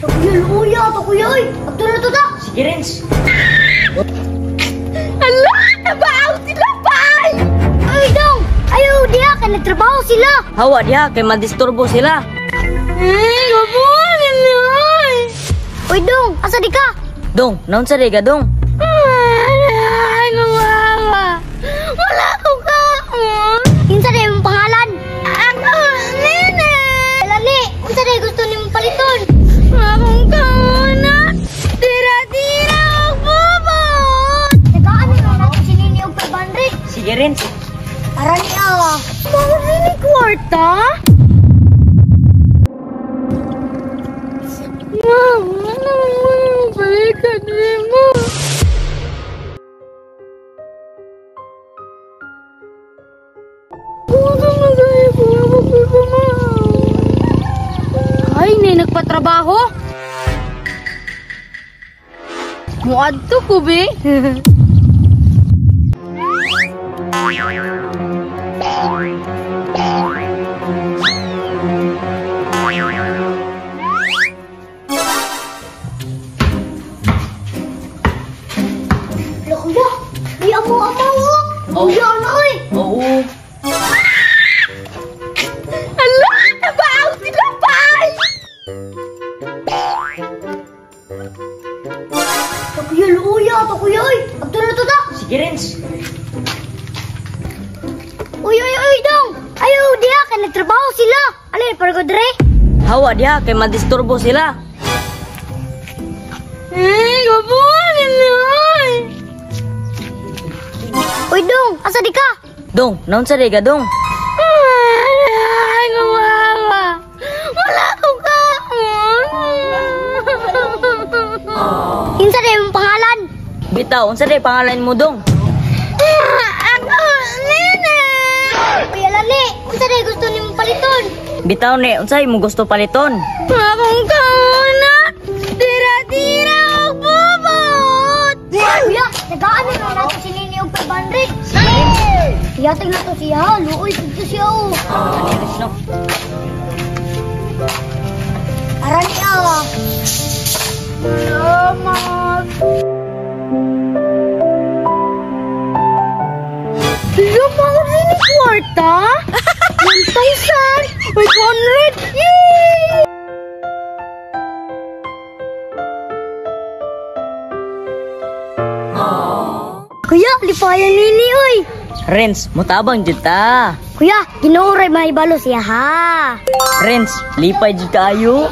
Kuya, luya to kuya oy. Agto na to ta. Sige, Renz. Ala, nabaaw sila bay. Ay dong, ayaw diha kay nagtrabaho sila. Hawa diha kay madisturbo sila. Eh, gabuan na. Uy dong, asa di ka? Dong, naunsa di ka dong? Ay, mama. Wala akong kaon. Kinsa di imong pangalan? Ako, Nene. Lani, unsa di gusto nimong paliton? Akong kaon na. Tira-tira og bubot. Tagaan na nato si Nini og 500. Sige, Renz. Para niya. Mga ni kwarta? Mama, ano naman balikan mo? Ay, nay nagpatrabaho. Muadto ko, be. Ala, kuya, di amo-amo. Oh. Kuya, ano oy? Oo. Ala, nabaaw sila bay. Kuya, luya to kuya oy. Agto na to ta. Sige, Renz. Uy, uy, uy, dong. Ayaw diha kay nagtrabaho sila. Alin para ko dre? Hawa diha kay madisturbo sila. Eh, gabuan na. Uy, dong, asa di ka? Dong, naunsa di ka dong? Ay, mama. Wala akong kaon. Kinsa di imong pangalan? Bitaw, unsa di pangalan mo dong? Ako, Nene. Uy, alani, unsa di gusto nimong paliton? Bitaw ni, unsa imong gusto paliton? Akong kaon na. Tira-tira og bubot. Kuya, tagaan na nato si Nini og 500. Iyatag na to siya, luoy pud siya oh. Ani, Renz, no? Ara niya. Salamat. Lupa ko rin ni kwarta? 1,500! Yay! Kuya, lipayan nini, oy! Renz, mutabang jud ta. Kuya, Ginoo ray mahibalo siya, ha? Renz, lipay jud kaayo.